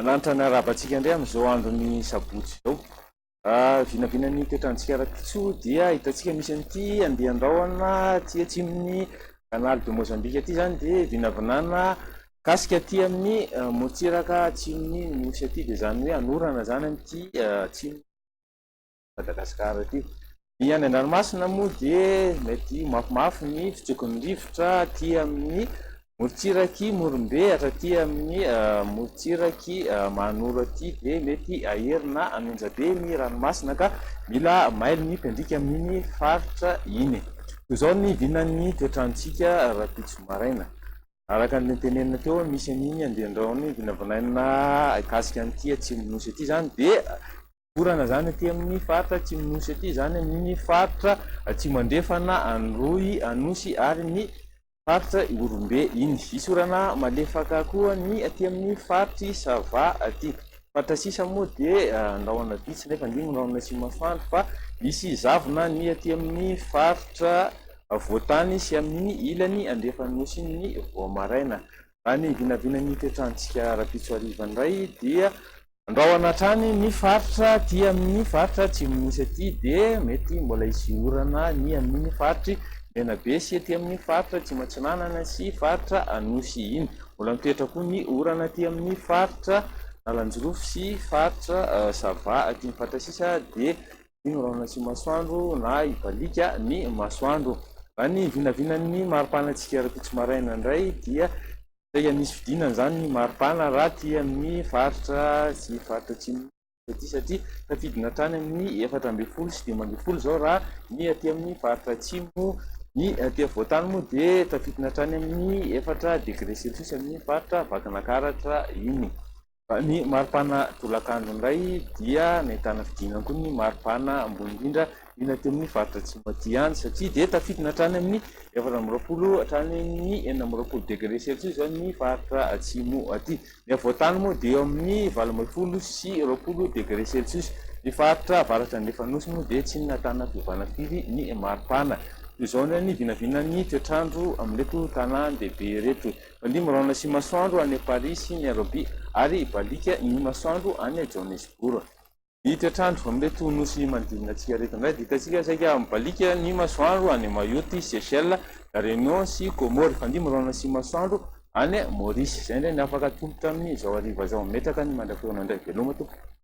Lanitra miarahaba antsika indray amin'izao andron'ny sabotsy izao. Vinavina ny toetrantsika rahampitso dia hitantsika misy an'ity andian-drahona aty atsimon'ny canal de Mozambique aty izany dia vinavinana mikasika aty amin'ny morontsiraka atsimon'ny nosy aty dia izany hoe hanorana izany amin'ity atsimon'i Madagasikara ity. Ny any an-dranomasina moa dia mety mafimafy ny fitsoky ny rivotra aty amin'ny morontsirak'i Morombe hatraty amin'ny morontsirak'i Mahanoro aty dia mety hahery na hanonja be ny ranomasina ka mila mailo ny mpiandriaka amin'iny faritra iny. Toy izao ny vinan'ny toetr'androntsika rahampitso maraina. Araka ny notenenina teo, misy an'iny andian-drahona vinavinaina hikasika an'ity atsimon'ny nosy ity izany dia Orana izany aty amin'ny faritra atsimon'ny Nosy aty izany amin'ny faritra atsimo andrefana, Androy, Anosy ary ny faritra Ihorombe iny. Hisy orana malefaka koa ny aty amin'ny faritr'i Sava aty. Faritra sisa moa dia rahona vitsy nefa andingo ny rahona sy masoandro fa misy zavona ny aty amin'ny faritra afovoantany sy amin'ny ilany andrefan'ny Nosy iny ny vao maraina. Raha ny vinavinan'ny toetr'androntsika rahampitso hariva indray dia Andrahona hatrany ny faritra aty amin'ny faritra atsimon'ny Nosy aty dia mety mbola hisy orana ny amin'iny faritr'i Menabe sy aty amin'ny faritra Atsimo Atsinanana sy faritra Anosy iny. Mbola mitoetra koa ny orana aty amin'ny faritra Analanjirofo sy faritra Sava aty amin'ny faritra sisa dia iny rahona sy masoandro na hibaliaka ny masoandro. Raha ny vinavinan'ny mari-panantsika rahampitso maraina indray dia Saika misy fidinana izany ny maripana raha aty amin'ny faritra sy faritra atsimo aty satria tafidina hatrany amin'ny 14 sy 15 izao raha ny aty amin'ny faritra atsimo. Ny aty afovoantany moa dia tafidina hatrany amin'ny 4 degré celsius amin'ny faritra Vakinakaratra iny. Raha ny maripana tolakandro indray dia nahitana fidinana koa ny maripana ambony indrindra iny aty amin'ny faritra atsimo aty ihany satria dia tafidina hatrany amin'ny 24 hatrany amin'ny 26 degré celsius izany ny faritra atsimo aty. Ny afovoantany moa dia eo amin'ny 18 sy 20 degré celsius. Ny faritra avaratra andrefan'ny nosy moa dia tsy nahitana fiovana firy ny maripana. Toy izao indray ny vinavinan'ny toetr'andro amin'ireto tanàn-dehibe ireto. Mandihy rahona sy masoandro any Paris sy Nairobi ary hibaliaka ny masoandro any Johannesburg. Ny toetr'andro amin'ireto nosy manodidina antsika ireto indray dia hitantsika saika mibaliaka ny masoandro any Mayotte, Seychelles, La Réunion sy Comores. Fandihy rahona sy masoandro any Maurice. Izay indray ny afaka atolotra amin'izao hariva izao. Metraka ny mandra-pihaona indray. Veloma tompoko.